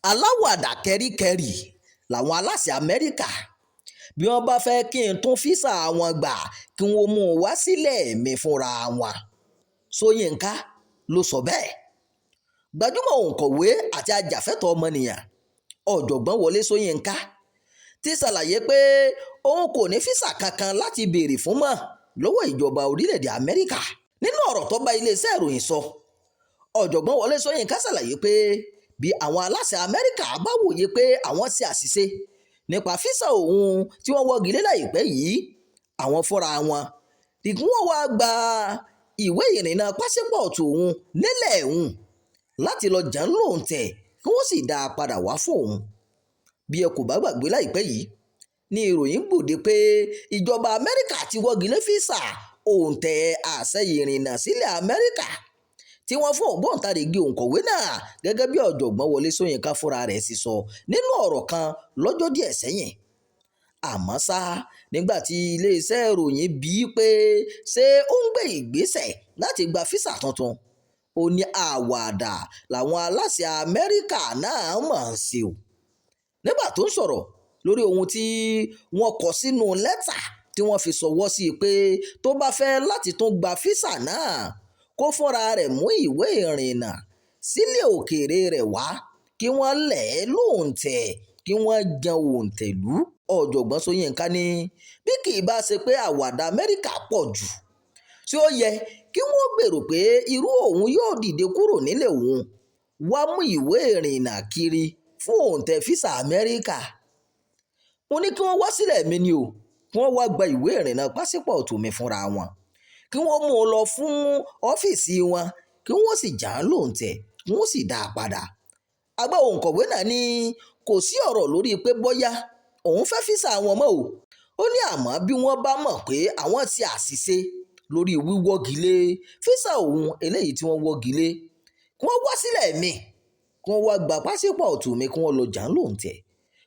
Aláwàdà kẹ́ríkẹ́rí làwọn aláṣẹ Amẹ́ríkà. Bí wọ́n bá fẹ́ kí n tún físà wọn gbà, kí wọ́n mú un wá sílé mi fúnra wọn." Ṣóyínká ló sọ bẹ́ẹ̀. Gbajúmọ̀ òǹkọ̀wé àti ajàfẹ́tọ̀ọ́ ọmọnìyàn, Ọ̀jọ̀gbọ́n Wọlé Ṣóyínká, ti ṣàlàyé pé òun kò ní físà kankan láti béèrè fún mọ́ lọ́wọ́ ìjọba orílẹ̀-èdè Amẹ́ríkà. Nínú ọ̀rọ̀ tó bá iléeṣẹ́ ìròyìn sọ, Ọ̀jọ̀gbọ́n Wọlé Ṣóyínká ṣàlàyé pé bí àwọn aláṣẹ Amẹ́ríkà bá wòye pé àwọn ṣe àṣìṣe nípa físà òun tí wọ́n wọ́gi lé láìpẹ́ yìí, àwọn fúnra wọn ni kí wọ́n wá gba ìwé ìrìnnà pásípọ̀ọ̀tù òun nílẹ̀ òun láti lọ jàn án lóǹtẹ̀, kí wọ́n sì dá a padà wá fún òun. Bí ẹ kò bá gbàgbé, láìpẹ́ yìí ní ìròyìn gbòde pé ìjọba Amẹ́ríkà ti wọ́gi lé físà òǹtẹ̀ àṣẹ ìrìnnà sílẹ̀ Amẹ́ríkà tí wọ́n fún ògbóǹtarìgì òǹkọ̀wé náà, gẹ́gẹ́ bí Ọ̀jọ̀gbọ́n Wọlé Ṣóyínká fúnra rẹ̀ sì sọ nínú ọ̀rọ̀ kan lọ́jọ́ díẹ̀ sẹ́yìn. Àmọ́ ṣá, nígbà tí iléeṣẹ́ ìròyìn bi í pé ṣé ó ń gbé ìgbésẹ̀ láti gba físà tuntun, ó ní àwàdà làwọn aláṣẹ Amẹ́ríkà náà mọ̀ ọ́n ṣe o. Nígbà tó ń sọ̀rọ̀ lórí ohun tí wọ́n kọ sínú lẹ́tà tí wọ́n fi ṣọwọ́ sí i pé tó bá fẹ́ láti tún gba físà náà, kó fúnra rẹ̀ mú ìwé ìrìnnà sílẹ̀ òkèèrè rẹ̀ wá, kí wọ́n lẹ̀ ẹ́ lóǹtẹ̀, kí wọ́n jan òǹtẹ̀ lù ú, Ọ̀jọ̀gbọ́n Ṣóyínká ní bí kì í bá ṣe pé àwàdà Amẹ́ríkà pọ̀ jù, tí ó yẹ kí wọ́n gbèrò pé irú òun yóò dìde kúrò nílé òun wá mú ìwé ìrìnnà kiri fún òǹtẹ̀ físà Amẹ́ríkà. Mo ní kí wọ́n wá sílẹ̀ mi ni o, kí wọ́n wá gba ìwé ìrìnnà pásípọ̀ọ̀tù mi fúnra wọn, kí wọ́n mú un lọ fún ọ́fíìsì wọn, kí wọ́n sì já án lóǹtẹ̀, kí wọ́n sì dá a padà. Àgbà òǹkọ̀wé náà ní kò sí ọ̀rọ̀ lórí pé bóyá òun fẹ́ físà wọn mọ́ o. Ó ní àmọ́ bí wọ́n bá mọ̀ pé àwọn ti àṣìṣe lórí wíwọ́gi lé físà òun eléyìí tí wọ́n wọ́gi lé, kí wọ́n wá sílẹ̀ mi, kí wọ́n wá gba pásípọ̀ọ̀tù mi, kí wọ́n lọ jà án lóǹtẹ̀,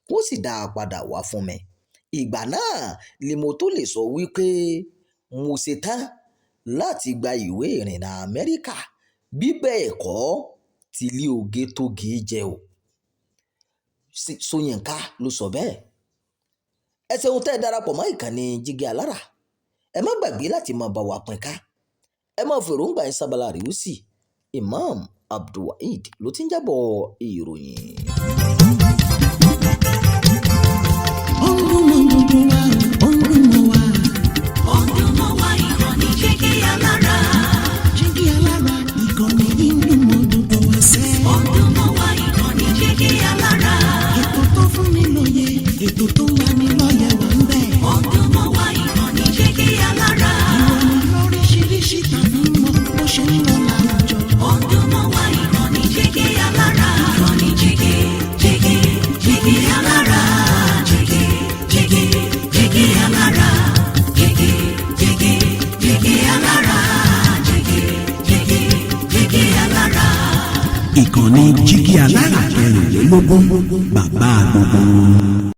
kí wọ́n sì dá a padà wá fún mi. Ìgbà náà ni mo tó lè sọ wípé mo ṣetán láti gba ìwé ìrìnnà Amẹ́ríkà. Bí bẹ́ẹ̀ kọ́, tílé oge tó gé jẹ o. Ṣóyínká ló sọ bẹ́ẹ̀. Ẹ ṣeun tẹ́ ẹ darapọ̀ mọ́ ìkànnì Jígí Alára. Ẹ má gbàgbé láti máa bá wa pín ká. Ẹ máa fèròǹgbà yín sábàlá rìúsì. Imam Abdulwaheed ló ti ń jábọ̀ ìròyìn. Ó ń dún mọ́ gbogbo wa, ó ń dún mọ́ wa. Ó ń dún mọ́ wa, ìkànnì Jígí Alára. Jígí Alára, ìkànnì yìí ń dún mọ́ gbogbo wa sẹ́. Ó ń dún mọ́ wa, ìkànnì Jígí Alára. Ètò tó fún ni lóye, ètò tó ń lani lọ́yẹ̀ wà ń bẹ̀. Ó ń dún mọ́ wa, ìkànnì Jígí Alára. Ìròyìn lóríṣiríṣi tàbí mọ bó ṣe ń lọ láwùjọ. Ó ń dún mọ́ wa, ìkànnì Jígí Alára. Ìkànnì Jígí, Jígí, Jígí Alára. Jígí, Jígí, Jígí Alára. Jígí, Jígí, Jígí Alára. Jígí, Jígí, Jígí Alára. Ìkànnì Jígí Alára 24, bàbá gbogbo wọn.